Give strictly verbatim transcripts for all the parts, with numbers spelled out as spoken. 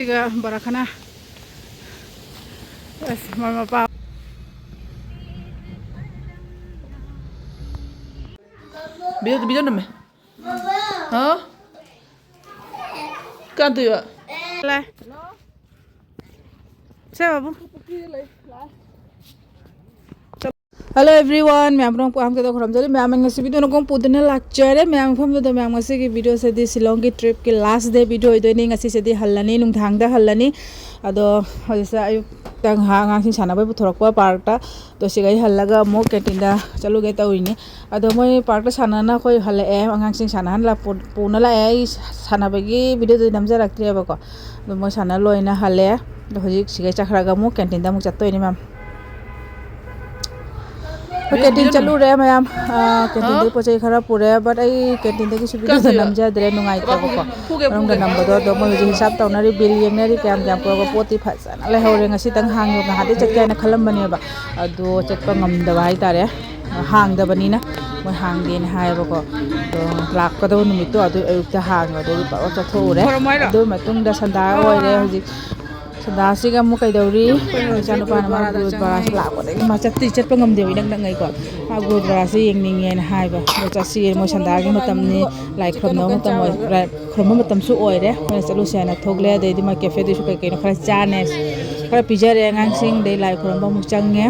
ꯁꯤꯒ ꯕꯣꯔꯥ ꯈꯅꯥ꯫ ꯑꯁ, ꯃꯃꯥ ꯃꯄꯥ꯫ ꯚꯤꯗꯤꯑꯣ, ꯚꯤꯗꯤꯑꯣ ꯅꯝꯃꯦ꯫ ꯍꯥ? ꯀꯥꯟ ꯇꯨꯏꯕ? ꯂꯥꯏ꯫ ꯁꯦ, ꯕꯥꯕꯨ꯫ Hello everyone, ꯃꯌꯥꯝ ꯄꯨꯝꯅꯃꯛꯄꯨ ꯑꯍꯥꯟꯕꯗ ꯈꯨꯔꯨꯝꯖꯔꯤ꯫ ꯃꯌꯥꯝ, ꯑꯩ ꯉꯁꯤ ꯚꯤꯗꯤꯑꯣ ꯅꯀꯣꯡ ꯄꯨꯗꯨꯅ ꯂꯥꯛꯆꯔꯦ꯫ ꯃꯌꯥꯝ ꯃꯐꯝꯗꯨꯗ ꯃꯌꯥꯝ, ꯉꯁꯤꯒꯤ ꯚꯤꯗꯤꯑꯣꯁꯤꯗꯤ ꯁꯤꯂꯣꯡꯒꯤ ꯇ꯭ꯔꯤꯞꯀꯤ ꯂꯥꯁ ꯗꯦ ꯚꯤꯗꯤꯑꯣ ꯑꯣꯏꯗꯣꯏꯅꯤ꯫ ꯉꯁꯤꯁꯤꯗꯤ ꯍꯜꯂꯅꯤ, ꯅꯨꯡꯗꯥꯡꯗ ꯍꯜꯂꯅꯤ꯫ ꯑꯗꯣ ꯍꯧꯖꯤꯛꯁꯦ ꯑꯌꯨꯛꯇ ꯉꯥꯏꯍꯥꯛ ꯑꯉꯥꯡꯁꯤꯡ ꯁꯥꯟꯅꯕꯩ ꯄꯨꯊꯣꯔꯛꯄ ꯄꯥꯔꯛꯇ꯫ ꯑꯗꯣ ꯁꯤꯒ ꯑꯩ ꯍꯜꯂꯒ ꯑꯃꯨꯛ ꯀꯦꯟꯇꯤꯟꯗ ꯆꯠꯂꯨꯒꯦ ꯇꯧꯔꯤꯅꯤ꯫ ꯑꯗꯣ ꯃꯣꯏ ꯄꯥꯔꯛꯇ ꯁꯥꯟꯅꯅ ꯑꯩꯈꯣꯏ ꯍꯜꯂꯛꯑꯦ꯫ ꯑꯉꯥꯡꯁꯤꯡ ꯁꯥꯟꯅꯍꯟꯂ-, ꯄꯨ-, ꯄꯨꯅ ꯂꯥꯛꯑꯦ꯫ ꯑꯩ ꯁꯥꯟꯅꯕꯒꯤ ꯚꯤꯗꯤꯑꯣꯗꯨꯗꯤ ꯅꯝꯖꯔꯛꯇ꯭ꯔꯦꯕꯀꯣ꯫ ꯑꯗꯣ ꯃꯣꯏ ꯁꯥꯟꯅ ꯂꯣꯏꯅ ꯍꯜꯂꯦ꯫ ꯑꯗꯣ ꯍꯧꯖꯤꯛ ꯁꯤꯒ ꯆꯠꯈ꯭ꯔꯒ ꯑꯃꯨꯛ ꯀꯦꯟꯇꯤꯟꯗ ꯑꯃꯨꯛ ꯆꯠꯇꯣꯏꯅꯤ, ꯃꯌꯥꯝ꯫ ꯍꯣꯏ, ꯀꯦꯟꯇꯤꯟ ꯆꯠꯂꯨꯔꯦ, ꯃꯌꯥꯝ꯫ ꯑꯥ, ꯀꯦꯟꯇꯤꯟꯗꯒꯤ ꯄꯣꯠ ꯆꯩ ꯈꯔ ꯄꯨꯔꯦ, but ꯑꯩ ꯀꯦꯟꯇꯤꯟꯗꯒꯤꯁꯨ ꯚꯤꯗꯤꯑꯣꯗꯣ ꯅꯝꯖꯗ꯭ꯔꯦ, ꯅꯨꯡꯉꯥꯏꯇꯕꯀꯣ꯫ ꯃꯅꯨꯡꯗ ꯅꯝꯕꯗꯣ꯫ ꯑꯗꯣ ꯃꯣꯏ ꯍꯧꯖꯤꯛ ꯍꯤꯁꯥꯞ ꯇꯧꯅꯔꯤ, ꯕꯤꯜ ꯌꯦꯡꯅꯔꯤ, ꯀꯌꯥꯝ ꯀꯌꯥꯝ ꯄꯨꯔꯒ꯫ ꯄꯣꯠꯇꯤ ꯐꯖꯅ ꯂꯩꯍꯧꯔꯦ꯫ ꯉꯁꯤꯇꯪ ꯍꯥꯡꯉꯦ, ꯉꯍꯥꯟꯗꯩ ꯆꯠꯀꯦ ꯍꯥꯏꯅ ꯈꯜꯂꯝꯕꯅꯦꯕ, ꯑꯗꯣ ꯆꯠꯄ ꯉꯝꯗꯕ ꯍꯥꯏꯇꯥꯔꯦ꯫ ꯍꯥꯡꯗꯕꯅꯤꯅ ꯃꯣꯏ ꯍꯥꯡꯗꯦꯅ ꯍꯥꯏꯌꯦꯕꯀꯣ꯫ ꯑꯗꯣ ꯂꯥꯛꯀꯗꯕ ꯅꯨꯃꯤꯠꯇꯣ ꯑꯗꯨ ꯑꯌꯨꯛꯇ ꯍꯥꯡꯉꯦ, ꯑꯗꯨꯗꯤ ꯄꯥꯛ ꯆꯠꯊꯣꯛꯎꯔꯦ꯫ ꯑꯗꯨ ꯃꯇꯨꯡꯗ ꯁꯟꯗꯥ ꯑꯣꯏꯔꯦ ꯍꯧꯖꯤꯛ꯫ ꯁꯟꯗꯥꯁꯤꯒ ꯑꯃꯨꯛ ꯀꯩꯗꯧꯔꯤ? ꯏꯆꯥꯅꯨꯄꯥꯅ ꯃꯥ ꯒꯨꯔꯨꯗ꯭ꯋꯥꯔꯥꯁꯤ ꯂꯥꯛꯄꯗꯒꯤ ꯃꯥ ꯆꯠꯇꯤ ꯆꯠꯄ ꯉꯝꯗꯦꯕ, ꯏꯅꯛ ꯅꯛꯅꯩꯀꯣ꯫ ꯃꯥ ꯒꯨꯔꯨꯗ꯭ꯋꯥꯔꯥꯁꯤ ꯌꯦꯡꯅꯤꯡꯉꯦꯅ ꯍꯥꯏꯕ꯫ ꯑꯗꯣ ꯆꯠꯁꯤ, ꯃꯣꯏ ꯁꯟꯗꯥꯒꯤ ꯃꯇꯝꯅꯤ, ꯂꯥꯏ ꯈꯨꯔꯨꯝꯅꯕ ꯃꯇꯝ ꯑꯣꯏ-, ꯂꯥꯏ ꯈꯨꯔꯨꯝꯕ ꯃꯇꯝꯁꯨ ꯑꯣꯏꯔꯦ꯫ ꯑꯩꯈꯣꯏꯅ ꯆꯠꯂꯨꯁꯦ ꯍꯥꯏꯅ ꯊꯣꯛꯂꯦ꯫ ꯑꯗꯩꯗꯤ ꯃꯣꯏ ꯀꯦꯐꯦꯗꯨꯁꯨ ꯀꯩ ꯀꯩꯅꯣ ꯈꯔ ꯆꯥꯅꯦ, ꯈꯔ ꯄꯤꯖꯔꯦ ꯑꯉꯥꯡꯁꯤꯡ꯫ ꯑꯗꯩ ꯂꯥꯏ ꯈꯨꯔꯨꯝꯕ ꯑꯃꯨꯛ ꯆꯪꯉꯦ꯫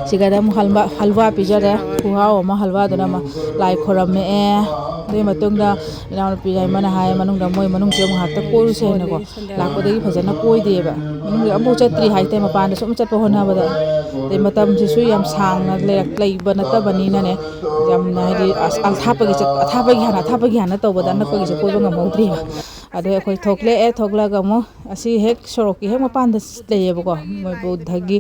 ꯁꯤꯒꯗ ꯑꯃꯨꯛ ꯍꯜꯋꯥ, ꯍꯜꯋꯥ ꯄꯤꯖꯔꯦ꯫ ꯈꯨꯍꯥꯎ ꯑꯃ, ꯍꯜꯋꯥꯗꯨꯅ ꯑꯃ ꯂꯥꯏ ꯈꯨꯔꯝꯃꯛꯑꯦ꯫ ꯑꯗꯨꯒꯤ ꯃꯇꯨꯡꯗ ꯏꯅꯥꯎꯅꯨꯄꯤ ꯌꯥꯏꯃꯅ ꯍꯥꯏ, ꯃꯅꯨꯡꯗ, ꯃꯣꯏ ꯃꯅꯨꯡꯁꯦ ꯑꯃꯨꯛ ꯉꯥꯏꯍꯥꯛꯇ ꯀꯣꯏꯔꯨꯁꯦꯅꯀꯣ꯫ ꯂꯥꯛꯄꯗꯒꯤ ꯐꯖꯅ ꯀꯣꯏꯗꯦꯕ꯫ ꯃꯅꯨꯡꯗ ꯑꯃꯐꯥꯎ ꯆꯠꯇ꯭ꯔꯤ ꯍꯥꯏꯇꯥꯔꯦ, ꯃꯄꯥꯟꯗ ꯁꯨꯝ ꯆꯠꯄ ꯍꯣꯠꯅꯕꯗ꯫ ꯑꯗꯩ ꯃꯇꯝꯁꯤꯁꯨ ꯌꯥꯝ ꯁꯥꯡꯅ ꯂꯩꯔꯛ-, ꯂꯩꯕ ꯅꯠꯇꯕꯅꯤꯅꯅꯦ, ꯌꯥꯝꯅ ꯍꯥꯏꯗꯤ ꯑꯁ, ꯑꯊꯥꯞꯄꯒꯤ ꯆꯠ-, ꯑꯊꯥꯞꯄꯒꯤ ꯍꯥꯟꯅ, ꯑꯊꯥꯞꯄꯒꯤ ꯍꯥꯟꯅ ꯇꯧꯕꯗ ꯑꯅꯛꯄꯒꯤꯁꯦ ꯀꯣꯏꯕ ꯉꯝꯍꯧꯗ꯭ꯔꯤꯕ꯫ ꯑꯗꯩ ꯑꯩꯈꯣꯏ ꯊꯣꯛꯂꯛꯑꯦ, ꯊꯣꯛꯂꯛꯑꯒ ꯑꯃꯨꯛ ꯑꯁꯤ ꯍꯦꯛ ꯁꯣꯔꯣꯛꯀꯤ ꯍꯦꯛ ꯃꯄꯥꯟꯗ ꯂꯩꯌꯦꯕꯀꯣ, ꯃꯣꯏ ꯕꯨꯙꯒꯤ,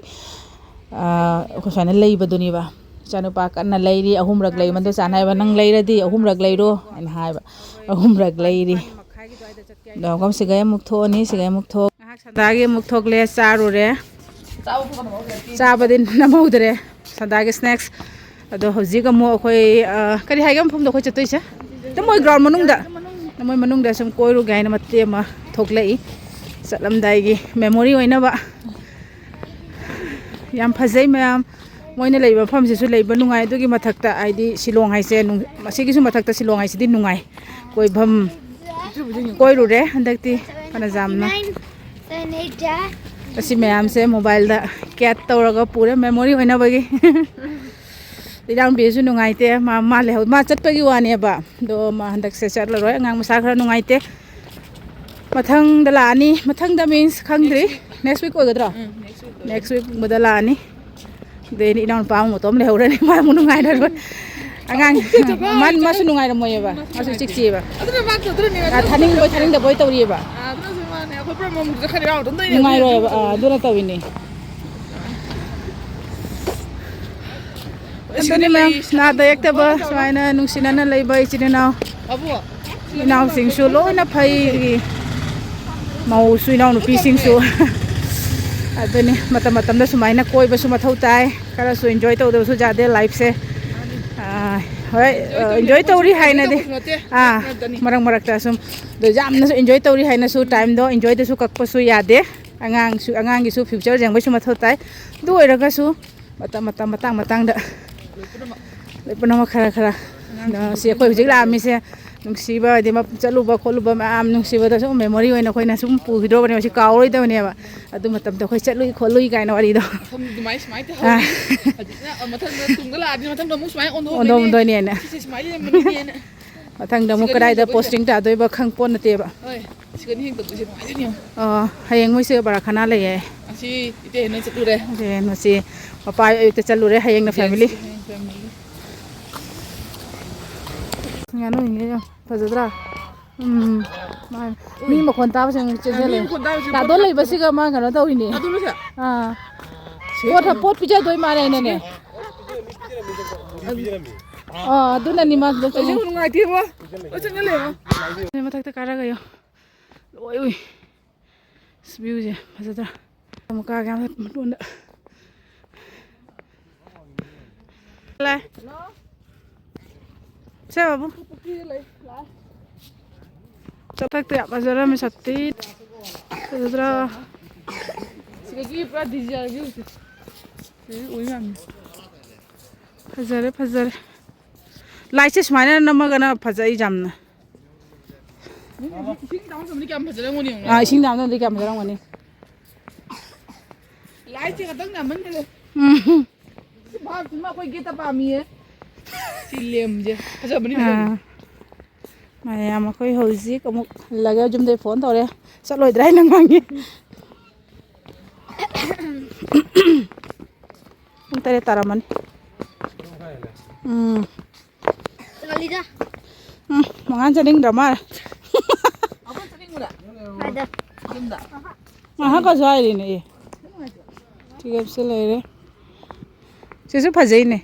ꯑꯥ, ꯑꯩꯈꯣꯏ ꯁꯨꯃꯥꯏꯅ ꯂꯩꯕꯗꯨꯅꯦꯕ꯫ ꯏꯆꯥꯅꯨꯄꯥ ꯀꯟꯅ ꯂꯩꯔꯤ, ꯑꯍꯨꯝꯔꯛ ꯂꯩ꯫ ꯃꯗꯨ ꯆꯥꯅ ꯍꯥꯏꯕ, "ꯅꯪ ꯂꯩꯔꯗꯤ ꯑꯍꯨꯝꯔꯛ ꯂꯩꯔꯣ" ꯍꯥꯏꯅ ꯍꯥꯏꯕ꯫ ꯑꯍꯨꯝꯔꯛ ꯂꯩꯔꯤ꯫ ꯑꯗꯣ ꯁꯤꯒꯩ ꯑꯃꯨꯛ ꯊꯣꯛꯑꯅꯤ, ꯁꯤꯒꯩ ꯑꯃꯨꯛ ꯊꯣꯛ-, ꯉꯥꯏꯍꯥꯛ ꯁꯟꯗꯥꯒꯤ ꯑꯃꯨꯛ ꯊꯣꯛꯂꯦ, ꯆꯥꯔꯨꯔꯦ꯫ ꯆꯥꯕꯗꯤ ꯅꯝꯍꯧꯗ꯭ꯔꯦ, ꯁꯟꯗꯥꯒꯤ ꯁ꯭ꯅꯦꯛꯁ꯫ ꯑꯗꯣ ꯍꯧꯖꯤꯛ ꯑꯃꯨꯛ ꯑꯩꯈꯣꯏ, ꯑ, ꯀꯔꯤ ꯍꯥꯏꯒꯦ ꯃꯐꯝꯗꯣ ꯑꯩꯈꯣꯏ ꯆꯠꯇꯣꯏꯁꯦ? ꯑꯗꯨꯝ ꯃꯣꯏ ꯒ꯭ꯔꯥꯎꯟ ꯃꯅꯨꯡꯗ꯫ ꯃꯣꯏ ꯃꯅꯨꯡꯗ ꯁꯨꯝ ꯀꯣꯏꯔꯨꯒꯦ ꯍꯥꯏꯅ ꯃꯇꯦꯛ ꯑꯃ ꯊꯣꯛꯂꯛꯏ, ꯆꯠꯂꯝꯗꯥꯏꯒꯤ memory ꯑꯣꯏꯅꯕ꯫ ꯌꯥꯝ ꯐꯖꯩ ꯃꯌꯥꯝ꯫ ꯃꯣꯏꯅ ꯂꯩꯕ ꯃꯐꯝꯁꯤꯁꯨ ꯂꯩꯕ ꯅꯨꯡꯉꯥꯏ꯫ ꯑꯗꯨꯒꯤ ꯃꯊꯛꯇ ꯍꯥꯏꯗꯤ ꯁꯤꯂꯣꯡ ꯍꯥꯏꯁꯦ ꯅꯨꯡ-, ꯃꯁꯤꯒꯤꯁꯨ ꯃꯊꯛꯇ ꯁꯤꯂꯣꯡ ꯍꯥꯏꯁꯤꯗꯤ ꯅꯨꯡꯉꯥꯏ꯫ ꯀꯣꯏꯐꯝ ꯀꯣꯏꯔꯨꯔꯦ ꯍꯟꯗꯛꯇꯤ ꯐꯅ ꯌꯥꯝꯅ꯫ ꯑꯁꯤ ꯃꯌꯥꯝꯁꯦ mobileꯗ cat ꯇꯧꯔꯒ ꯄꯨꯔꯦ memory ꯑꯣꯏꯅꯕꯒꯤ꯫ ꯏꯅꯥꯎꯄꯤꯁꯨ ꯅꯨꯡꯉꯥꯏꯇꯦ, ꯃꯥ, ꯃꯥ ꯂꯩꯍꯧ-, ꯃꯥ ꯆꯠꯄꯒꯤ ꯋꯥꯅꯦꯕ꯫ ꯑꯗꯣ ꯃꯥ ꯍꯟꯗꯛꯁꯦ ꯆꯠꯂꯔꯣꯏ, ꯑꯉꯥꯡ ꯃꯁꯥ ꯈꯔ ꯅꯨꯡꯉꯥꯏꯇꯦ꯫ ꯃꯊꯪꯗ ꯂꯥꯛꯑꯅꯤ꯫ ꯃꯊꯪꯗ means ꯈꯪꯗ꯭ꯔꯤ꯫ Next week ꯑꯣꯏꯒꯗ꯭ꯔꯣ? ꯎꯝ, next week ꯑꯣꯏꯒꯅꯤ꯫ Next weekꯀꯨꯝꯕꯗ ꯂꯥꯛꯑꯅꯤ꯫ ꯑꯗꯩꯗꯤ ꯏꯅꯥꯎꯅꯨꯄꯥ ꯑꯃꯨꯛ ꯃꯇꯣꯝ ꯂꯩꯍꯧꯔꯅꯤ꯫ ꯃꯥ ꯑꯃꯨꯛ ꯅꯨꯡꯉꯥꯏꯔꯔꯣꯏ꯫ ꯑꯉꯥꯡ, ꯃꯥ, ꯃꯥꯁꯨ ꯅꯨꯡꯉꯥꯏꯔꯝꯃꯣꯏꯌꯦꯕ꯫ ꯃꯥꯁꯨ ꯏꯆꯤꯛ ꯆꯤꯛꯑꯦꯕ꯫ ꯑꯗꯨꯅ ꯃꯥ ꯆꯠꯇ꯭ꯔꯅꯦꯕ꯫ ꯑꯥ, ꯊꯥꯅꯤꯡꯕꯣꯏ ꯊꯥꯅꯤꯡꯗꯕꯣꯏ ꯇꯧꯔꯤꯑꯕ꯫ ꯑꯥ, ꯑꯗꯨꯅꯁꯨ ꯃꯥꯅꯦ꯫ ꯑꯩꯈꯣꯏ ꯄꯨꯔꯥ ꯃꯃꯨꯛꯁꯦ ꯈꯔ ꯌꯥꯎꯔꯗꯧꯅꯦ꯫ ꯅꯨꯡꯉꯥꯏꯔꯣꯏꯕ꯫ ꯑꯥ, ꯑꯗꯨꯅ ꯇꯧꯔꯤꯅꯦ꯫ ꯑꯗꯨꯅꯤ ꯃꯌꯥꯝ, ꯅꯥꯗ ꯌꯦꯛꯇꯕ ꯁꯨꯃꯥꯏꯅ ꯅꯨꯡꯁꯤꯅꯅ ꯂꯩꯕ ꯏꯆꯤꯟ ꯏꯅꯥꯎ꯫ ꯏꯅꯥꯎꯁꯤꯡꯁꯨ ꯂꯣꯏꯅ ꯐꯩ꯫ ꯃꯧꯁꯨ, ꯏꯅꯥꯎꯅꯨꯄꯤꯁꯤꯡꯁꯨ꯫ ꯑꯗꯨꯅꯤ, ꯃꯇꯝ ꯃꯇꯝꯗ ꯁꯨꯃꯥꯏꯅ ꯀꯣꯏꯕꯁꯨ ꯃꯊꯧ ꯇꯥꯏ꯫ ꯈꯔꯁꯨ enjoy ꯇꯧꯗꯕꯁꯨ ꯌꯥꯗꯦ lifeꯁꯦ꯫ ꯑꯥ, ꯍꯣꯏ, enjoy ꯇꯧꯔꯤ ꯍꯥꯏꯅꯗꯤ꯫ ꯑꯥ, ꯃꯔꯛ ꯃꯔꯛꯇ ꯁꯨꯝ꯫ ꯑꯗꯣ ꯌꯥꯝꯅꯁꯨ enjoy ꯇꯧꯔꯤ ꯍꯥꯏꯅꯁꯨ timeꯗꯣ enjoyꯗꯁꯨ ꯀꯛꯄꯁꯨ ꯌꯥꯗꯦ꯫ ꯑꯉꯥꯡꯁꯨ, ꯑꯉꯥꯡꯒꯤꯁꯨ future ꯌꯦꯡꯕꯩꯁꯨ ꯃꯊꯧ ꯇꯥꯏ꯫ ꯑꯗꯨ ꯑꯣꯏꯔꯒꯁꯨ ꯃꯇꯝ, ꯃꯇꯝ, ꯃꯇꯥꯡ, ꯃꯇꯥꯡꯗ ꯂꯣꯏ ꯄꯨꯝꯅꯃꯛ ꯈꯔ, ꯈꯔ, ꯁꯤ ꯑꯩꯈꯣꯏ ꯍꯧꯖꯤꯛ ꯂꯥꯛꯑꯝꯃꯤꯁꯦ ꯅꯨꯡꯁꯤꯕ, ꯍꯥꯏꯗꯤ ꯃ-, ꯆꯠꯂꯨꯕ ꯈꯣꯠꯂꯨꯕ ꯃꯌꯥꯝ ꯅꯨꯡꯁꯤꯕꯗ ꯁꯨꯝ memory ꯑꯣꯏꯅ ꯑꯩꯈꯣꯏꯅ ꯁꯨꯝ ꯄꯨꯈꯤꯗꯧꯕꯅꯦꯕ, ꯁꯤ ꯀꯥꯎꯔꯣꯏꯗꯕꯅꯦꯕ꯫ ꯑꯗꯨ ꯃꯇꯝꯗ ꯑꯩꯈꯣꯏ ꯆꯠꯂꯨꯏ ꯈꯣꯠꯂꯨꯏ ꯀꯥꯏꯅ ꯋꯥꯔꯤꯗꯣ꯫ ꯃꯐꯝꯗꯨ ꯑꯗꯨꯃꯥꯏ, ꯁꯨꯃꯥꯏꯅ ꯑꯥ꯫ ꯇꯧꯍꯧꯋꯤ꯫ ꯍꯧꯖꯤꯛꯅ ꯃꯊꯪꯗ ꯇꯨꯡꯗ ꯂꯥꯛꯑꯗꯤ ꯃꯊꯪꯗ ꯑꯃꯨꯛ ꯁꯨꯃꯥꯏꯅ ꯑꯣꯟꯊꯣꯛꯑꯝꯗꯣꯏꯅꯦ꯫ ꯑꯣꯟꯊꯣꯛꯑꯝꯗꯣꯏꯅꯦꯅ꯫ ꯁꯤꯁꯦ ꯁꯨꯃꯥꯏꯅ ꯂꯩꯔꯝꯕꯅꯤꯅꯦꯅ꯫ ꯃꯊꯪꯗ ꯑꯃꯨꯛ ꯁꯤꯒꯅꯤ ꯀꯗꯥꯏꯗ ꯍꯦꯟꯒꯠꯇꯣꯏꯁꯦ꯫ Posting ꯇꯥꯗꯣꯏꯕ ꯈꯪ ꯄꯣꯠ ꯅꯠꯇꯦꯕ꯫ ꯍꯣꯏ, ꯁꯤꯒꯅꯤ ꯍꯦꯟꯒꯠꯇꯣꯏꯁꯦ ꯅꯨꯡꯉꯥꯏꯖꯅꯤ ꯌꯦꯡꯉꯣ꯫ ꯑꯣ, ꯍꯌꯦꯡ ꯃꯣꯏꯁꯦ ꯕꯔꯥꯈꯥꯅꯥ ꯂꯩꯌꯦ꯫ ꯉꯁꯤ ꯏꯇꯩ ꯍꯣꯏꯅ ꯆꯠꯂꯨꯔꯦ꯫ ꯏꯇꯩ ꯍꯣꯏ ꯉꯁꯤ ꯃꯄꯥ ꯑꯌꯨꯛꯇ ꯆꯠꯂꯨꯔꯦ, ꯍꯌꯦꯡꯅ family꯫ ꯍꯌꯦꯡ family꯫ ꯉꯥꯅꯨ ꯍꯤꯡꯉꯦ ꯌꯦꯡꯉꯣ, ꯐꯖꯗ꯭ꯔꯥ? ꯎꯝ, ꯃꯥꯅꯦ꯫ ꯃꯤ ꯃꯈꯣꯟ ꯇꯥꯕꯁꯦ ꯑꯃꯨꯛ ꯆꯦꯟꯁꯤꯜꯂꯦ꯫ ꯃꯤ ꯃꯈꯣꯟ ꯇꯥꯕꯁꯦ ꯇꯥꯗꯣ ꯄꯣꯠ ꯂꯩꯕꯁꯤꯒ ꯃꯥ ꯀꯩꯅꯣ ꯇꯧꯔꯤꯅꯦ꯫ ꯑꯗꯨ ꯂꯣꯏꯁꯦ꯫ ꯑꯥ꯫ ꯁꯤ ꯄꯣꯠ, ꯄꯣꯠ ꯄꯤꯖꯗꯣꯏ ꯃꯥꯜꯂꯦꯅꯅꯦ꯫ ꯑꯥ, ꯑꯗꯨꯅꯅꯤ ꯃꯥ ꯑꯗꯨꯝ ꯑꯩꯁꯨ ꯅꯨꯡꯉꯥꯏꯇꯦꯕꯣ꯫ ꯂꯣꯏ ꯆꯪꯁꯤꯜꯂꯦꯕꯣ꯫ ꯃꯊꯛꯇ ꯀꯥꯔꯒ ꯌꯦꯡꯉꯣ꯫ ꯂꯣꯏ ꯎꯏ꯫ ꯑꯁ, viewꯁꯦ ꯐꯖꯗ꯭ꯔꯥ? ꯑꯃꯨꯛ ꯀꯥꯒꯦ ꯃꯇꯣꯟꯗ꯫ ꯂꯥꯛꯑꯦ꯫ ꯁꯦ ꯕꯥꯕꯨ꯫ ꯄꯨꯈ꯭ꯔꯤꯗ ꯂꯩ꯫ ꯂꯥꯛꯑꯦ꯫ ꯃꯊꯛꯇ ꯌꯥꯝ ꯐꯖꯔꯝꯃꯦ, ꯁꯇꯤ꯫ ꯐꯖꯗ꯭ꯔꯥ? ꯁꯤꯗꯒꯤ ꯄꯨꯔꯥ ꯗꯤꯖꯥꯏꯟꯒꯤ ꯁꯤꯗꯒꯤ ꯑꯣꯏ ꯃꯌꯥꯝꯅꯤ꯫ ꯐꯖꯔꯦ, ꯐꯖꯔꯦ꯫ ꯂꯥꯏꯠꯁꯦ ꯁꯨꯃꯥꯏꯅ ꯅꯝꯃꯒꯅ ꯐꯖꯩ ꯌꯥꯝꯅ꯫ ꯏꯁꯤꯡ ꯇꯥꯡ ꯆꯨꯝꯕꯗꯤ ꯀꯌꯥꯝ ꯐꯖꯔꯝꯒꯅꯤ ꯌꯦꯡꯉꯨꯅꯦ꯫ ꯑꯥ, ꯏꯁꯤꯡ ꯇꯥꯡ ꯆꯨꯝꯕꯗꯤ ꯀꯌꯥꯝ ꯐꯖꯔꯝꯒꯅꯤ꯫ ꯂꯥꯏꯠꯁꯦ ꯈꯛꯇꯪ ꯌꯥꯝꯃꯟꯈ꯭ꯔꯦ꯫ ꯎꯝ꯫ ꯁꯤ ꯚꯥꯞꯁꯤꯃ ꯑꯩꯈꯣꯏ ꯒꯦꯠꯇ ꯄꯥꯝꯃꯤꯌꯦ꯫ ꯁꯤ ꯂꯦꯝꯁꯦ ꯐꯖꯕꯅꯤ, ꯐꯖꯕꯅꯤ꯫ ꯑꯥ꯫ ꯃꯌꯥꯝ ꯑꯩꯈꯣꯏ ꯍꯧꯖꯤꯛ ꯑꯃꯨꯛ ꯍꯜꯂꯒ ꯌꯨꯝꯗꯩ ꯐꯣꯟ ꯇꯧꯔꯦ꯫ ꯆꯠꯂꯣꯏꯗ꯭ꯔꯥ ꯍꯥꯏꯅ ꯉꯥꯡꯉꯤ꯫ ꯄꯨꯡ ꯇꯔꯦꯠ ꯇꯥꯔꯝꯃꯅꯤ꯫ ꯎꯝ꯫ ꯆꯠꯂꯤꯗ꯫ ꯎꯝ, ꯃꯉꯥꯟ ꯆꯠꯅꯤꯡꯗ꯭ꯔ ꯃꯥꯜꯂꯦ꯫ ꯑꯩꯈꯣꯏ ꯆꯠꯅꯤꯡꯕ꯭ꯔꯥ? ꯀꯥꯏꯗ? ꯌꯨꯝꯗ꯫ ꯉꯥꯏꯍꯥꯛꯀꯁꯨ ꯍꯥꯏꯔꯤꯅꯦ ꯑꯦ꯫ ꯇꯤꯀꯦꯠꯁꯦ ꯂꯩꯔꯦ꯫ ꯁꯤꯁꯨ ꯐꯖꯩꯅꯦ꯫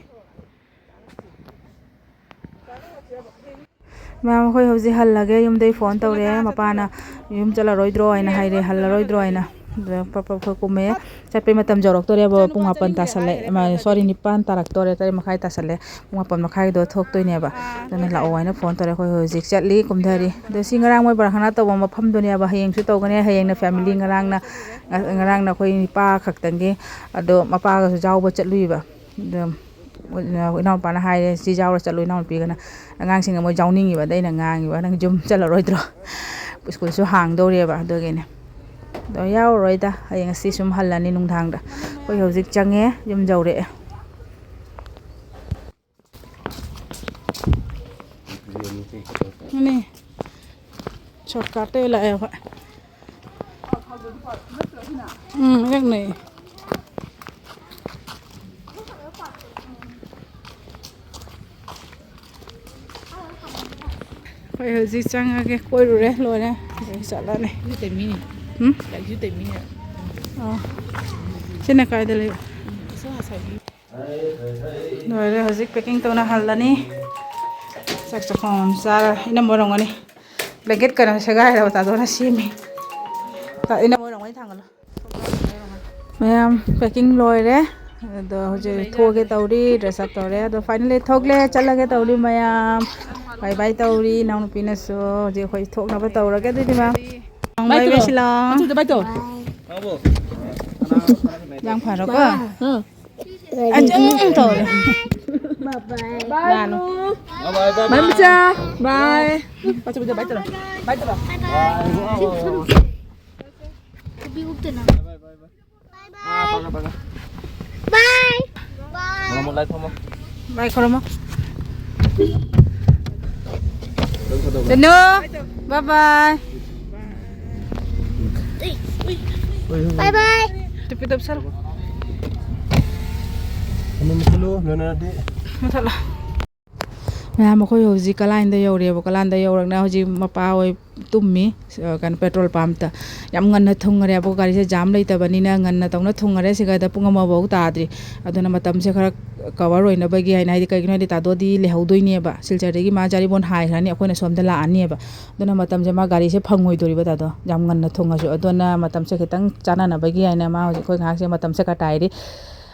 ꯃꯌꯥꯝ, ꯑꯩꯈꯣꯏ ꯍꯧꯖꯤꯛ ꯍꯜꯂꯒꯦ꯫ ꯌꯨꯝꯗꯩ ꯐꯣꯟ ꯇꯧꯔꯛꯑꯦ, ꯃꯄꯥꯅ ꯌꯨꯝ ꯆꯠꯂꯔꯣꯏꯗ꯭ꯔꯣ ꯍꯥꯏꯅ ꯍꯥꯏꯔꯦ, ꯍꯜꯂꯔꯣꯏꯗ꯭ꯔꯣ ꯍꯥꯏꯅ꯫ ꯑꯗ ꯄꯞ ꯄꯞ ꯑꯩꯈꯣꯏ ꯀꯨꯝꯃꯦ꯫ ꯆꯠꯄꯩ ꯃꯇꯝ ꯌꯧꯔꯛꯇꯣꯔꯦꯕ, ꯄꯨꯡ ꯃꯥꯄꯟ ꯇꯥꯁꯜꯂꯦ, ꯃꯥ, ꯁꯣꯔꯤ, ꯅꯤꯄꯥꯟ ꯇꯥꯔꯛꯇꯣꯔꯦ, ꯇꯔꯦꯠ ꯃꯈꯥꯏ ꯇꯥꯁꯜꯂꯦ꯫ ꯄꯨꯡ ꯃꯥꯄꯟ ꯃꯈꯥꯏꯗꯣ ꯊꯣꯛꯇꯣꯏꯅꯦꯕ꯫ ꯑꯗꯨꯅ ꯂꯥꯛꯑꯣ ꯍꯥꯏꯅ ꯐꯣꯟ ꯇꯧꯔꯦ꯫ ꯑꯩꯈꯣꯏ ꯍꯧꯖꯤꯛ ꯆꯠꯂꯤ, ꯀꯨꯝꯊꯔꯤ꯫ ꯑꯗꯣ ꯁꯤ ꯉꯔꯥꯡ ꯃꯣꯏ ꯄ꯭ꯔꯥꯊꯅꯥ ꯇꯧꯕ ꯃꯐꯝꯗꯨꯅꯦꯕ꯫ ꯍꯌꯦꯡꯁꯨ ꯇꯧꯒꯅꯤ꯫ ꯍꯌꯦꯡꯅ ꯐꯦꯃꯤꯂꯤ, ꯉꯔꯥꯡꯅ, ꯉꯔꯥꯡꯅ ꯑꯩꯈꯣꯏ ꯅꯤꯄꯥ ꯈꯛꯇꯪꯒꯤ꯫ ꯑꯗꯣ ꯃꯄꯥꯒꯁꯨ ꯌꯥꯎꯕ ꯆꯠꯂꯨꯏꯕ꯫ ꯑꯗꯣ ꯏꯅꯥꯎꯄꯥꯅ ꯍꯥꯏꯔꯦ, "ꯁꯤ ꯌꯥꯎꯔ ꯆꯠꯂꯨ ꯏꯅꯥꯎꯅꯨꯄꯤꯒꯅ"꯫ ꯑꯉꯥꯡꯁꯤꯡꯅ ꯃꯣꯏ ꯌꯥꯎꯅꯤꯡꯉꯤꯕ꯫ ꯑꯗ ꯑꯩꯅ ꯉꯥꯡꯉꯤꯕ, "ꯅꯪ ꯌꯨꯝ ꯆꯠꯂꯔꯣꯏꯗ꯭ꯔꯣ? ꯁ꯭ꯀꯨꯜꯁꯨ ꯍꯥꯡꯗꯧꯔꯦꯕ ꯑꯗꯨꯒꯤꯅꯦ"꯫ ꯑꯗꯣ ꯌꯥꯎꯔꯔꯣꯏꯗ, ꯍꯌꯦꯡ ꯉꯁꯤ ꯁꯨꯝ ꯍꯜꯂꯅꯤ ꯅꯨꯡꯗꯥꯡꯗ꯫ ꯑꯩꯈꯣꯏ ꯍꯧꯖꯤꯛ ꯆꯪꯉꯦ, ꯌꯨꯝ ꯌꯧꯔꯛꯑꯦ꯫ ꯃꯥꯅꯦ꯫ ꯁꯣꯔꯠꯀꯠꯇꯩ ꯂꯥꯛꯑꯦ ꯑꯩꯈꯣꯏ꯫ ꯎꯝ, ꯅꯛꯅꯩ꯫ ꯑꯩꯈꯣꯏ ꯍꯧꯖꯤꯛ ꯆꯪꯉꯒꯦ, ꯀꯣꯏꯔꯨꯔꯦ, ꯂꯣꯏꯔꯦ, ꯑꯗꯩ ꯆꯠꯂꯅꯤ꯫ ꯁꯤ ꯇꯩꯃꯤꯅꯤ꯫ ꯎꯝ? ꯂꯥꯏꯔꯤꯛꯁꯨ ꯇꯩꯃꯤꯅꯤ꯫ ꯑꯣ꯫ ꯁꯤꯅ ꯀꯥꯏꯗ ꯂꯩꯕ? ꯎꯝ, ꯑꯁꯣꯝ ꯉꯁꯥꯏꯒꯤ꯫ ꯂꯣꯏꯔꯦ, ꯍꯧꯖꯤꯛ packing ꯇꯧꯅ ꯍꯜꯂꯅꯤ꯫ ꯆꯥꯛ ꯆꯥꯛꯈꯣꯝ ꯑꯃ ꯆꯥꯔ ꯏꯅꯝꯃ ꯑꯣꯏꯔꯝꯒꯅꯤ꯫ Blanket ꯀꯩꯅꯣ ꯁꯦꯒꯥꯏꯔꯕ ꯇꯥꯗꯣꯅ ꯁꯦꯝꯃꯤ꯫ ꯇꯥ-, ꯏꯅꯝꯃ ꯑꯣꯏꯔꯝꯒꯅꯤ ꯊꯥꯡꯒꯠꯂꯣ꯫ ꯃꯌꯥꯝ packing ꯂꯣꯏꯔꯦ꯫ ꯑꯗꯣ ꯍꯧꯖꯤꯛ ꯊꯣꯛꯑꯒꯦ ꯇꯧꯔꯤ, dress up ꯇꯧꯔꯦ꯫ ꯑꯗꯣ finally ꯊꯣꯛꯂꯦ, ꯆꯠꯂꯒꯦ ꯇꯧꯔꯤ ꯃꯌꯥꯝ꯫ Bye bye ꯇꯧꯔꯤ, ꯏꯅꯥꯎꯅꯨꯄꯤꯅꯁꯨ꯫ ꯍꯧꯖꯤꯛ ꯑꯩꯈꯣꯏ ꯊꯣꯛꯅꯕ ꯇꯧꯔꯒꯦ꯫ ꯑꯗꯨꯗꯤ ꯃꯌꯥꯝ, bye bye ꯇꯧꯔꯣ꯫ ꯁꯤꯂꯥ꯫ ꯑꯗꯨꯗ bye ꯇꯧ꯫ ꯌꯥꯝ ꯐꯔꯣꯀꯣ꯫ ꯑꯥ꯫ ꯑꯗꯨꯝ ꯇꯧꯔꯦ꯫ Bye, ꯂꯥꯅꯨ꯫ Bye, bye, bye. Bye, ꯃꯆꯥ꯫ Bye꯫ ꯃꯆꯨ, ꯃꯆꯨ, bye ꯇꯧꯔꯣ꯫ Bye ꯇꯧꯔꯣ꯫ ꯎꯄꯤ ꯎꯞꯇꯅ꯫ Bye, bye, bye. Bye. Bye. ꯐꯝꯃꯣ, ꯂꯥꯏ ꯐꯝꯃꯣ꯫ Bye ꯈꯨꯔꯨꯝꯃꯣ꯫ ꯆꯅꯨ, bye bye꯫ Bye bye꯫ ꯇꯨꯄꯤꯗꯣ ꯎꯞꯁꯜꯂꯣ꯫ ꯑꯃ ꯃꯨꯊꯠꯂꯣ, ꯂꯣꯏꯅꯔꯗꯤ꯫ ꯃꯨꯊꯠꯂꯣ꯫ ꯃꯌꯥꯝ, ꯑꯩꯈꯣꯏ ꯍꯧꯖꯤꯛ ꯀꯂꯥꯏꯟꯗ ꯌꯧꯔꯦꯕ꯫ ꯀꯂꯥꯏꯟꯗ ꯌꯧꯔꯛꯅ ꯍꯧꯖꯤꯛ ꯃꯄꯥ ꯍꯣꯏ ꯇꯨꯝꯃꯤ, ꯑ, ꯀꯩꯅꯣ, petrol pumpꯇ꯫ ꯌꯥꯝ ꯉꯟꯅ ꯊꯨꯡꯉꯔꯦꯕ, ꯒꯥꯔꯤꯁꯦ jam ꯂꯩꯇꯕꯅꯤꯅ ꯉꯟꯅ ꯇꯧꯅ ꯊꯨꯡꯉꯔꯦ꯫ ꯁꯤꯒꯗ ꯄꯨꯡ ꯑꯃꯐꯥꯎ ꯇꯥꯗ꯭ꯔꯤ꯫ ꯑꯗꯨꯅ ꯃꯇꯝꯁꯦ ꯈꯔ cover ꯑꯣꯏꯅꯕꯒꯤ ꯍꯥꯏꯅ, ꯍꯥꯏꯗꯤ ꯀꯩꯒꯤꯅꯣ ꯍꯥꯏꯗꯤ ꯇꯥꯗꯣꯗꯤ ꯂꯩꯍꯧꯗꯣꯏꯅꯦꯕ, ꯁꯤꯜꯆꯔꯗꯒꯤ ꯃꯥ ꯖꯥꯔꯤꯕꯣꯟ ꯍꯥꯏꯈ꯭ꯔꯅꯤ, ꯑꯩꯈꯣꯏꯅ ꯁꯣꯝꯗ ꯂꯥꯛꯑꯅꯦꯕ꯫ ꯑꯗꯨꯅ ꯃꯇꯝꯁꯦ ꯃꯥ ꯒꯥꯔꯤꯁꯦ ꯐꯪꯉꯣꯏꯗꯣꯔꯤꯕ ꯇꯥꯗꯣ, ꯌꯥꯝ ꯉꯟꯅ ꯊꯨꯡꯉꯁꯨ꯫ ꯑꯗꯨꯅ ꯃꯇꯝꯁꯦ ꯈꯤꯇꯪ ꯆꯥꯟꯅꯅꯕꯒꯤ ꯍꯥꯏꯅ ꯃꯥ ꯍꯧꯖꯤꯛ ꯑꯩꯈꯣꯏ ꯉꯥꯏꯍꯥꯛꯁꯦ ꯃꯇꯝꯁꯦ ꯀꯇꯥꯏꯔꯤ꯫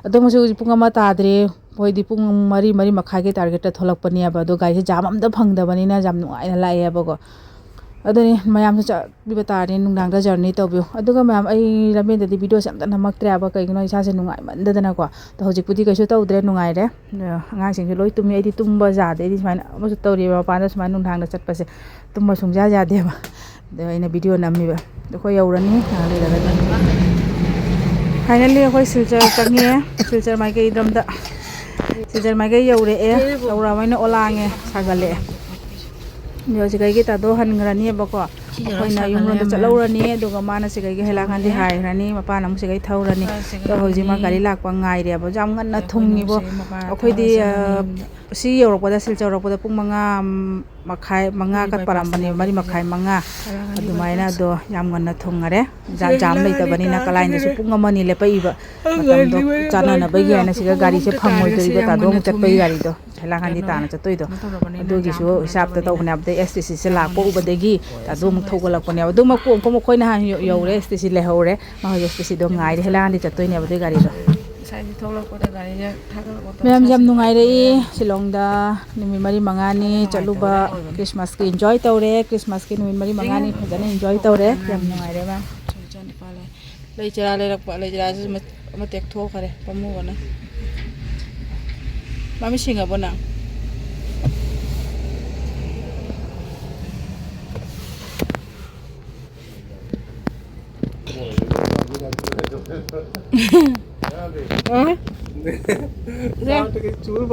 ꯑꯗꯣ ꯃꯁꯤ ꯍꯧꯖꯤꯛ ꯄꯨꯡ ꯑꯃ ꯇꯥꯗ꯭ꯔꯤ꯫ ꯃꯣꯏꯗꯤ ꯄꯨꯡ ꯃꯔꯤ, ꯃꯔꯤ ꯃꯈꯥꯏꯒꯤ targetꯇ ꯊꯣꯛꯂꯛꯄꯅꯦꯕ꯫ ꯑꯗꯣ ꯒꯥꯔꯤꯁꯦ jam ꯑꯝꯇ ꯐꯪꯗꯕꯅꯤꯅ ꯌꯥꯝ ꯅꯨꯡꯉꯥꯏꯅ ꯂꯥꯛꯑꯦꯕꯀꯣ꯫ ꯑꯗꯨꯅꯤ ꯃꯌꯥꯝꯁꯨ ꯆꯠꯄꯤꯕ ꯇꯥꯔꯗꯤ ꯅꯨꯡꯗꯥꯡꯗ journey ꯇꯧꯕꯤꯌꯨ꯫ ꯑꯗꯨꯒ ꯃꯌꯥꯝ, ꯑꯩ ꯂꯝꯕꯦꯟꯗꯗꯤ videoꯁꯦ ꯑꯝꯇ ꯅꯝꯃꯛꯇ꯭ꯔꯦꯕ, ꯀꯩꯒꯤꯅꯣ, ꯏꯁꯥꯁꯦ ꯅꯨꯡꯉꯥꯏꯃꯟꯗꯗꯅꯀꯣ꯫ ꯑꯗꯣ ꯍꯧꯖꯤꯛꯄꯨꯗꯤ ꯀꯩꯁꯨ ꯇꯧꯗ꯭ꯔꯦ, ꯅꯨꯡꯉꯥꯏꯔꯦ꯫ ꯑꯉꯥꯡꯁꯤꯡꯁꯨ ꯂꯣꯏ ꯇꯨꯝꯃꯤ, ꯑꯩꯗꯤ ꯇꯨꯝꯕ ꯌꯥꯗꯦ꯫ ꯑꯩꯗꯤ ꯁꯨꯃꯥꯏꯅ ꯑꯃꯁꯨ ꯇꯧꯔꯤꯕ, ꯃꯄꯥꯟꯗ ꯁꯨꯃꯥꯏꯅ ꯅꯨꯡꯗꯥꯡꯗ ꯆꯠꯄꯁꯦ ꯇꯨꯝꯕ ꯁꯨꯡꯌꯥ ꯌꯥꯗꯦꯕ꯫ ꯑꯗꯣ ꯑꯩꯅ video ꯅꯝꯃꯤꯕ꯫ ꯑꯩꯈꯣꯏ ꯌꯧꯔꯅꯤ ꯉꯥꯏꯍꯥꯛ ꯂꯩꯔꯒꯗꯤ꯫ Finally ꯑꯩꯈꯣꯏ ꯁꯤꯜꯆꯔ ꯆꯪꯉꯦ꯫ ꯁꯤꯜꯆꯔ ꯃꯥꯏꯀꯩꯔꯣꯝꯗ꯫ ꯁꯤꯜꯆꯔ ꯃꯥꯏꯀꯩ ꯌꯧꯔꯛꯑꯦ꯫ ꯌꯧꯔꯛꯑꯕꯅꯤꯅ ꯑꯣꯂꯥꯡꯉꯦ, ꯁꯥꯒꯠꯂꯛꯑꯦ꯫ ꯑꯗꯣ ꯁꯤꯗꯒꯤ ꯇꯥꯗꯣ ꯍꯟꯈ꯭ꯔꯅꯦꯕꯀꯣ꯫ ꯑꯩꯈꯣꯏꯅ ꯌꯨꯝꯂꯣꯝꯗ ꯆꯠꯍꯧꯔꯅꯤ, ꯑꯗꯨꯒ ꯃꯥꯅ ꯁꯤꯗꯒꯤ ꯍꯩꯂꯥꯡꯒꯥꯟꯗꯤ ꯍꯥꯏꯈ꯭ꯔꯅꯤ, ꯃꯄꯥꯅ ꯑꯃꯨꯛ ꯁꯤꯗꯒꯤ ꯊꯧꯔꯅꯤ꯫ ꯑꯗꯣ ꯍꯧꯖꯤꯛ ꯃꯥ ꯒꯥꯔꯤ ꯂꯥꯛꯄ ꯉꯥꯏꯔꯦꯕ꯫ ꯌꯥꯝ ꯉꯟꯅ ꯊꯨꯡꯉꯤꯕꯣ꯫ ꯑꯩꯈꯣꯏꯗꯤ, ꯑ, ꯁꯤ ꯌꯧꯔꯛꯄꯗ, ꯁꯤꯜꯆꯔ ꯌꯧꯔꯛꯄꯗ ꯄꯨꯡ ꯃꯉꯥ ꯃꯈꯥꯏ, ꯃꯉꯥ ꯈꯛ ꯄꯥꯔꯝꯕꯅꯦ, ꯃꯔꯤ ꯃꯈꯥꯏ, ꯃꯉꯥ꯫ ꯑꯗꯨꯃꯥꯏꯅ ꯑꯗꯣ ꯌꯥꯝ ꯉꯟꯅ ꯊꯨꯡꯉꯔꯦ꯫ ꯖꯥ-, jam ꯂꯩꯇꯕꯅꯤꯅ ꯀꯂꯥꯏꯟꯗꯁꯨ ꯄꯨꯡ ꯑꯃ ꯑꯅꯤ ꯂꯦꯞꯄꯛꯏꯕ꯫ ꯃꯇꯝꯗꯣ ꯆꯥꯟꯅꯅꯕꯒꯤ ꯍꯥꯏꯅ ꯁꯤꯒ ꯒꯥꯔꯤꯁꯦ ꯐꯪꯉꯣꯏꯗꯣꯔꯤꯕ, ꯇꯥꯗꯣ ꯑꯃꯨꯛ ꯆꯠꯄꯒꯤ ꯒꯥꯔꯤꯗꯣ꯫ ꯍꯩꯂꯥꯡꯒꯥꯟꯗꯤ ꯇꯥꯅ ꯆꯠꯇꯣꯏꯗꯣ꯫ ꯑꯗꯨꯒꯤꯁꯨ ꯍꯤꯁꯥꯞꯇ ꯇꯧꯕꯅꯦ꯫ ꯑꯗꯩ S T C ꯁꯦ ꯂꯥꯛꯄ ꯎꯕꯗꯒꯤ ꯇꯥꯗꯣ ꯑꯃꯨꯛ ꯊꯧꯒꯠꯂꯛꯄꯅꯦꯕ꯫ ꯑꯗꯨ ꯃꯀꯨ ꯑꯃꯨꯛ ꯑꯩꯈꯣꯏꯅ ꯍꯥꯟꯅ ꯌꯧ-, ꯌꯧꯔꯦ, S T C ꯂꯩꯍꯧꯔꯦ꯫ ꯃꯥ ꯍꯧꯖꯤꯛ S T C ꯗꯣ ꯉꯥꯏꯔꯦ꯫ ꯍꯩꯂꯥꯡꯒꯥꯟꯗꯤ ꯆꯠꯇꯣꯏꯅꯦꯕ ꯑꯗꯨꯏ ꯒꯥꯔꯤꯗꯣ꯫ ꯑꯩꯁꯦ ꯊꯣꯛꯂꯛꯄꯗ ꯒꯥꯔꯤꯁꯦ ꯊꯥꯒꯠꯂꯛꯄꯗ ꯃꯌꯥꯝꯁꯦ ꯌꯥꯝ ꯅꯨꯡꯉꯥꯏꯔꯛꯏ꯫ ꯁꯤꯂꯣꯡꯗ ꯅꯨꯃꯤꯠ ꯃꯔꯤ ꯃꯉꯥꯅꯤ ꯆꯠꯂꯨꯕ, ꯈ꯭ꯔꯤꯁꯃꯥꯁꯀꯤ enjoy ꯇꯧꯔꯦ꯫ ꯈ꯭ꯔꯤꯁꯃꯥꯁꯀꯤ ꯅꯨꯃꯤꯠ ꯃꯔꯤ ꯃꯉꯥꯅꯤ ꯐꯖꯅ enjoy ꯇꯧꯔꯦ꯫ ꯌꯥꯝ ꯅꯨꯡꯉꯥꯏꯔꯦ ꯃꯌꯥꯝ꯫ ꯂꯩ ꯆꯔꯥ ꯂꯩꯔꯛꯄ, ꯂꯩ ꯆꯔꯥꯁꯤꯁꯨ ꯃ-, ꯑꯃ ꯇꯦꯛꯊꯣꯛꯈ꯭ꯔꯦ ꯄꯥꯝꯃꯨꯕꯅ꯫ ꯃꯃꯤ ꯁꯤꯡꯉꯕꯣ ꯅꯪ? ꯆꯥꯛꯇꯒꯤ ꯆꯨꯔ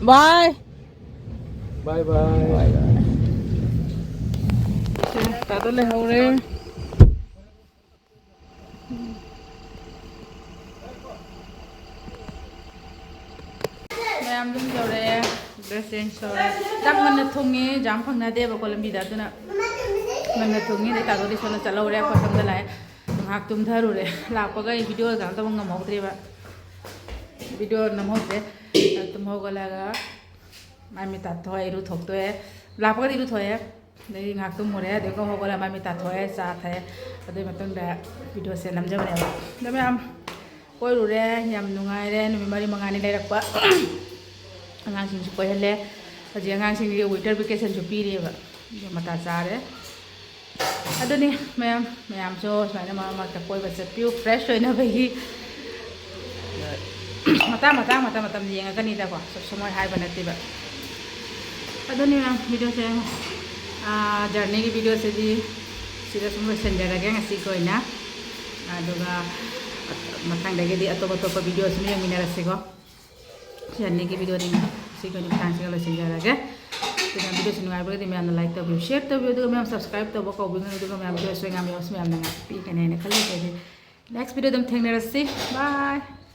ꯕꯥꯏ꯫ ꯕꯥꯏ ꯕꯥꯏ꯫ ꯇꯥꯗ ꯂꯩꯍꯧꯔꯦ꯫ ꯃꯌꯥꯝ ꯑꯗꯨꯝ ꯌꯧꯔꯛꯑꯦ꯫ Dress change ꯇꯧꯔꯦ꯫ ꯆꯥꯛ ꯉꯟꯅ ꯊꯣꯡꯉꯦ꯫ ꯖꯥꯝ ꯐꯪꯅꯗꯦꯕꯀꯣ ꯂꯝꯕꯤꯗ, ꯑꯗꯨꯅ ꯉꯟꯅ ꯊꯣꯡꯉꯦ꯫ ꯑꯗꯩ ꯇꯥꯗꯣꯗꯤ ꯁꯣꯝꯗ ꯆꯠꯍꯧꯔꯦ꯫ ꯑꯩꯈꯣꯏ ꯁꯣꯝꯗ ꯂꯥꯛꯑꯦ꯫ ꯉꯥꯏꯍꯥꯛ ꯇꯨꯝꯊꯔꯨꯔꯦ꯫ ꯂꯥꯛꯄꯒ ꯑꯩ video ꯀꯩꯅꯣ ꯇꯧꯕ ꯉꯝꯍꯧꯗ꯭ꯔꯦꯕ꯫ Video ꯅꯝꯍꯧꯗ꯭ꯔꯦ꯫ ꯇꯨꯝ ꯍꯧꯒꯠꯂꯒ ꯃꯥꯏ ꯃꯤꯠ ꯇꯥꯊꯣꯛꯑꯦ, ꯏꯔꯨ ꯊꯣꯛꯇꯣꯛꯑꯦ꯫ ꯂꯥꯛꯄꯒꯗꯤ ꯏꯔꯨ ꯊꯣꯛꯑꯦ꯫ ꯑꯗꯩ ꯉꯥꯏꯍꯥꯛ ꯇꯨꯝꯃꯨꯔꯦ꯫ ꯑꯗꯨꯒ ꯍꯧꯒꯠꯂꯒ ꯃꯥꯏ ꯃꯤꯠ ꯇꯥꯊꯣꯛꯑꯦ, ꯆꯥ ꯊꯛꯑꯦ꯫ ꯑꯗꯨꯒꯤ ꯃꯇꯨꯡꯗ videoꯁꯦ ꯅꯝꯖꯕꯅꯦꯕ꯫ ꯑꯗꯣ ꯃꯌꯥꯝ ꯀꯣꯏꯔꯨꯔꯦ꯫ ꯌꯥꯝ ꯅꯨꯡꯉꯥꯏꯔꯦ꯫ ꯅꯨꯃꯤꯠ ꯃꯔꯤ ꯃꯉꯥꯅꯤ ꯂꯩꯔꯛꯄ꯫ ꯑꯉꯥꯡꯁꯤꯡꯁꯨ ꯀꯣꯏꯍꯜꯂꯦ꯫ ꯍꯧꯖꯤꯛ ꯑꯉꯥꯡꯁꯤꯡꯒꯤ winter vacationꯁꯨ ꯄꯤꯔꯤꯑꯕ꯫ ꯑꯗꯨ ꯃꯇꯥ ꯆꯥꯔꯦ꯫ ꯑꯗꯨꯅꯤ ꯃꯌꯥꯝ, ꯃꯌꯥꯝꯁꯨ ꯁꯨꯃꯥꯏꯅ ꯃꯔꯛ ꯃꯔꯛꯇ ꯀꯣꯏꯕ ꯆꯠꯄꯤꯌꯨ, fresh ꯑꯣꯏꯅꯕꯒꯤ꯫ ꯃꯇꯥꯡ, ꯃꯇꯥꯡ, ꯃꯇꯝ, ꯃꯇꯝ ꯌꯦꯡꯉꯒꯅꯤꯗꯀꯣ, ꯁꯨꯝ ꯁꯨꯝ ꯍꯥꯏꯕ ꯅꯠꯇꯦꯕ꯫ ꯑꯗꯨꯅꯤ ꯃꯌꯥꯝ, videoꯁꯦ, ꯑꯥ, journeyꯒꯤ videoꯁꯤꯗꯤ ꯁꯤꯗ ꯁꯨꯝ ꯂꯣꯏꯁꯤꯟꯖꯔꯒꯦ ꯉꯁꯤꯒꯤ ꯑꯣꯏꯅ꯫ ꯑꯗꯨꯒ ꯃꯊꯪꯗꯒꯤꯗꯤ ꯑꯇꯣꯞ ꯑꯇꯣꯞꯄ video ꯁꯨꯝ ꯌꯦꯡꯃꯤꯟꯅꯔꯁꯤꯀꯣ꯫ Journeyꯒꯤ videoꯗꯤ ꯁꯤꯒꯤ ꯑꯣꯏꯅ ꯃꯇꯥꯡꯁꯤꯒ ꯂꯣꯏꯁꯤꯟꯖꯔꯒꯦ꯫ ꯑꯗꯨꯅ videoꯁꯤ ꯅꯨꯡꯉꯥꯏꯕꯒꯗꯤ ꯃꯌꯥꯝꯅ like ꯇꯧꯕꯤꯌꯨ, share ꯇꯧꯕꯤꯌꯨ, ꯑꯗꯨꯒ ꯃꯌꯥꯝ subscribe ꯇꯧꯕ ꯀꯧꯕꯤꯒꯅꯨ, ꯑꯗꯨꯒ ꯃꯌꯥꯝ videoꯁꯨ ꯌꯥꯝ ꯌꯥꯎꯁꯨ ꯃꯌꯥꯝꯅ ꯉꯥꯛꯄꯤꯒꯅꯤ ꯍꯥꯏꯅ ꯈꯜꯂꯤ꯫ ꯑꯗꯨꯗꯤ next videoꯗ ꯑꯃꯨꯛ ꯊꯦꯡꯅꯔꯁꯤ꯫ Bye꯫